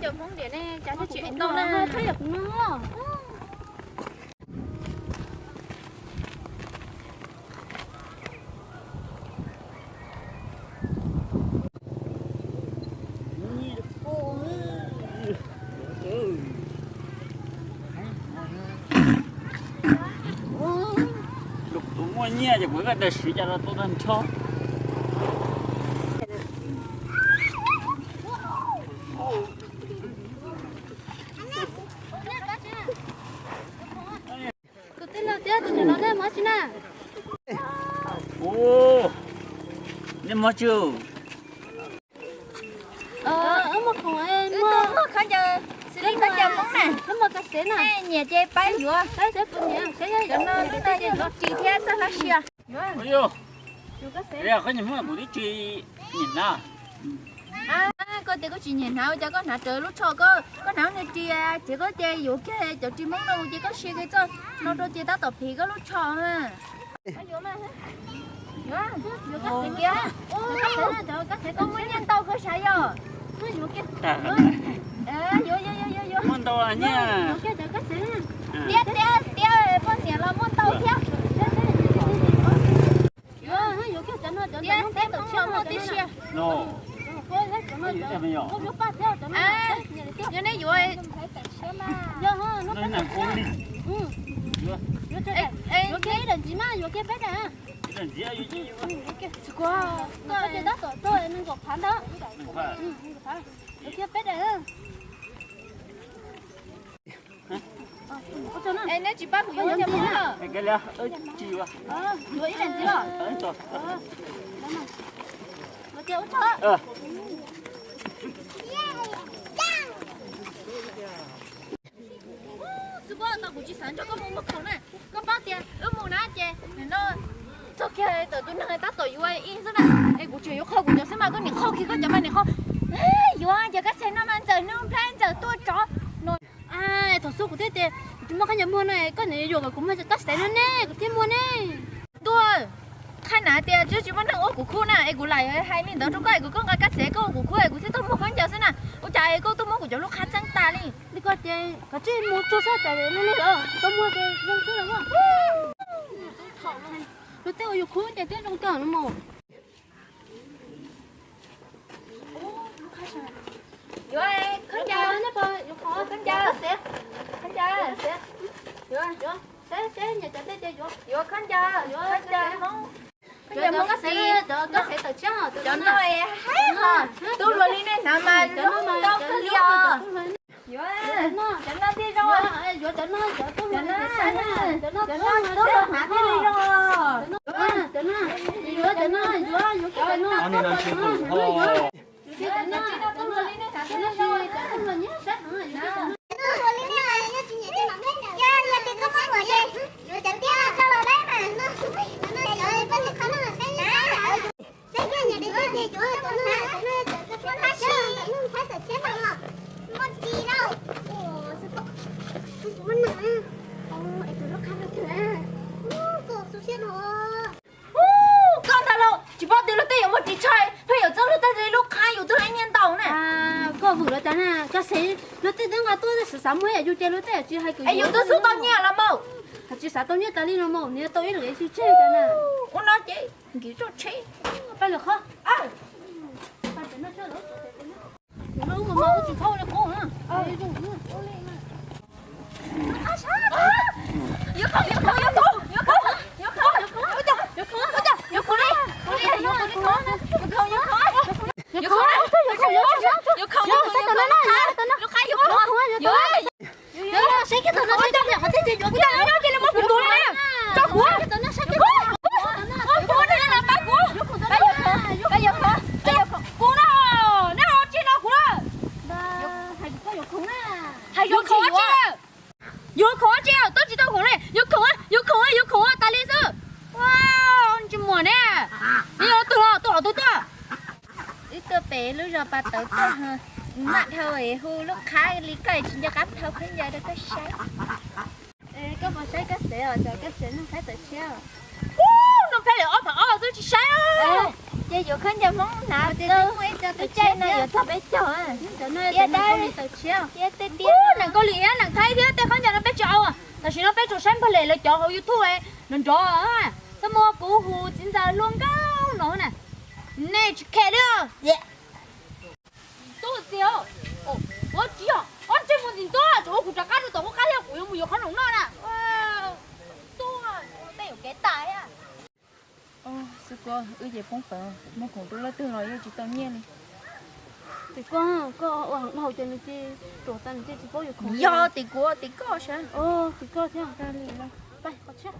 Cov Hmoob diam ne, cas nej tsis ev tau na. Lub tus muaj nyiaj ces kuv koj dag siv cas los tau tag nrho. Tus tij laug thiab tus niam laus nej mus tsi na? Ua, nej mus tsi? Wb muaj khoom, wb muaj khaub ncaws, xws li khaub ncaws Hmoob na, wb muaj kas xev na. Nej nyiam ces pab yuav. Cov no lub no yog lub ris thiab txoj hlob sia. Koj nyiam Hmoob, kuv twb tsis nyiam hnav. Koj tias koj tsis nyiam hnav, ua cas koj hnav raws lub tsho, koj hnav nws ris, txiv koj tias yuav kiag cov ris Hmoob no ces koj sia kiag txoj no rau ces tab tom phim koj lub tsho na. Koj muaj nyiaj ntau koj sav yog? Muaj ntau nyiaj. Tiab tiab tiab, poj niam los muaj ntau thiab. Tiab tiab, Hmoob los muaj tib si. Yog nej yuav, yuav kiag ib daim ntxiv mas yuav kiag peb daim. Tab tom tuaj nees nkaum phav ntawd. Yuav kiag peb daim. Es neb tsis pab kuv yuav cov Hmoob na. Yuav ib daim ntxiv los? Xwb, kuv tsis xav nrog koj mus muag khoom na. Koj paub tias wb mus na ces no txog kiag tawm tus neeg tab tom yuav ib xwb na. Es kuv tseem yuav qhau kuv cov xwb mas koj nim qhau kiag koj cov mas nim qhau. Yuav ces koj xav no mas ntxawm hnub nplhaib ntxawm tuaj tsov no. Thaum xub kuv thiaj tias kuv tsis muaj khaub ncaws muag no, koj nim yuam kom kuv muag kab xev no ne, kuv thiaj muag ne. Tuaj, qhab nav tias tsis tsis muaj neeg ua kuv khub na, es kuv lam hais li ntawd rau koj es kuv koj nqa kab xev koj ua kuv khub es kuv thiaj tuaj muag khaub ncaws xwb na. Ua cas es koj tuaj muab kuv cov lub qhab txeeb tas li? Li koj tias koj tsis mus tsuag xwb tas li lawm, koj muag ces zoo xwb los. Luag tej ua yus khub ces twb zoo kawg no mas. Yuav khaub ncaws, khaub ncaws, khaub ncaws, yuav, yuav khaub ncaws, khaub ncaws Hmoob. Cov no haib ho, tub luag li nej hnav mas ntau kawg li os. Yuav, cov no thiaj zoo, cov no, cov no tub luag hnav thiaj li zoo os. Yuav, cov no, yuav, yuav, cov no. Koj ntag lauj, tsis paub tias luag tej yuav muaj ris tsho, pheej yuav txeeb luag tej li lub qhab, yus twb hais nyiaj ntau na. Koj vwm los cas na, koj xav luag tej twb nqa tuaj xav xav muag yam yus ces luag tej tsis hais kwv, yus twb xub tau nyiaj los mas. Tsis xav tau nyiaj tas li no mas, nws tau ib lwm tsis tseg tas na. Ua no ces nkim rau tsheb. Pab lawm qhov. Yuav khoom tsi, twb tsis tau khoom li, yuav khoom, yuav khoom, yuav khoom tas li xwb. Ua, tsis muaj ne, yuav tuag los tuag los tuag tuaj. Wb tuaj pem lub zos pas tawv tuaj, mam dhau hu lub qhab li koj tsis nco qab thau khaub ncaws rau koj saib. Koj puas saib koj xev os, cov koj xev Nuj Nplhaib tawm tshiab. Nuj Nplhaib li ob phav ob xwb tsis saib. Ces yuav khaub ncaws Hmoob hnav, lub caij no yuav txog peb caug. Tiab dab, tiab tej tiab. Neeg Kaus Lim thiab neeg Thaib thiab tej khaub ncaws no peb tsis au. Tam sim no peb tsuas saib npawg Lem lawv cov hauv YouTube nrov nrov. Txhob muab kuv hu txiv ntxawm hluas nkauj no na. Nej tsis khe li. Tub txiv, ua tsis yog ob ntsej muag ntxim ntuag tseem ua kuv rov qab rau tom qub qab thiab kuv yuav mus yuav qhob noom noj na. Tub, peb yuav kev tas thiab. Xib Kuab, wb ces poob peev, muag khoom rau leej twg los yeej tsis tau nyiaj li. Tim Kuab, koj ua heev dhau ces nws cia li ruam tas nws cia li tsis paub yuav khoom. Yog tim kuv tim koj sav. Tim koj thiab. Pais qhov tshiab.